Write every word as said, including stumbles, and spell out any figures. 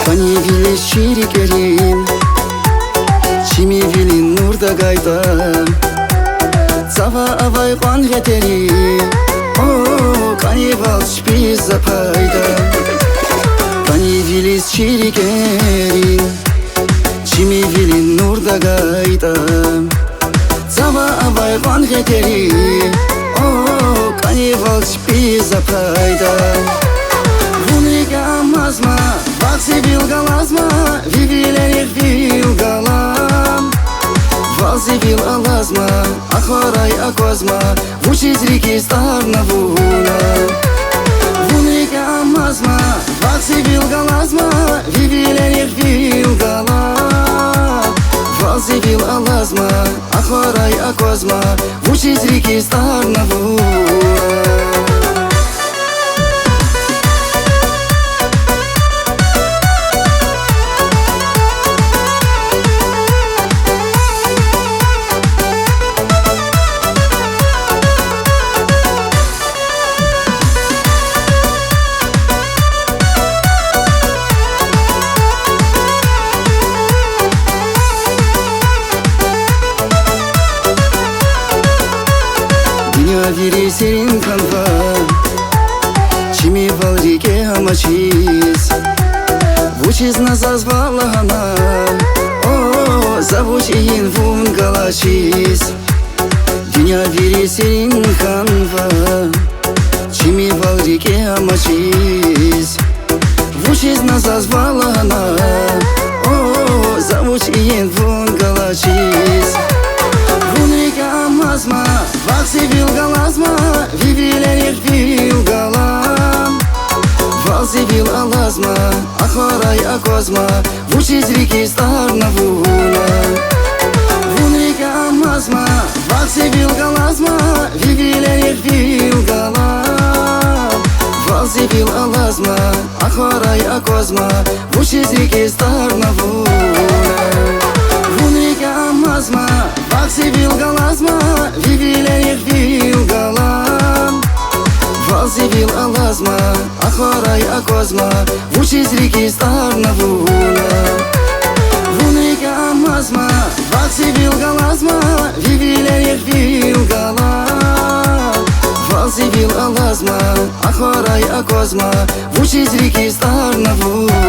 Къанни вилиз чи рикӀерин, чими вилин нур тагайтӀа, цава авай кьван гъетерин, о, кӀанивал чпиз за пайда. Къанни вилиз чи рикӀерин, чими вилин нур тагайтӀа, цава авай кьван гъетерин, о, кӀанивал чпиз за пайда. Вун рикӀе амазма, вахъ зи вил галазма, ви вилерихъ вил гала. Вал зи вил алазма, ахварай аквазма, вучиз рикӀиз тӀарна вуна. Вун рикӀе амазма, вахъ зи вил галазма, ви вилерихъ вил гала. Вал зи вил алазма, ахварай аквазма, вучиз рикӀиз тӀарна вуна. Дуьнья вири серин хьанва, чими вал рикӀе амачиз. Вучиз на заз вал лагьана, о, за вуч ийин вун галачиз. Дуьнья вири серин хьанва, чими вал рикӀе амачиз. Вучиз на заз вал лагьана, о, за вуч ийин вун галачиз. Вун рикӀе амазма, вахъ зи вил галазма, ви вилерихъ вил гала. Вал зи вил алазма, ахварай аквазма, вучиз рикӀиз тӀарна вуна. Вун рикӀе амазма, вахъ зи вил галазма, ви вилерихъ вил гала. Вал зи вил алазма, ахварай аквазма, вучиз рикӀиз тӀарна вуна. Вун рикӀе амазма, вахъ зи вил галазма, ви вилерихъ вил гала. Вал зи вил алазма, ахварай аквазма, вучиз рикӀиз тӀарна вуна. Вун рикӀе амазма, вахъ зи вил галазма, ви вилерихъ вил гала. Вал зи вил алазма, ахварай аквазма, вучиз рикӀиз тӀарна вуна.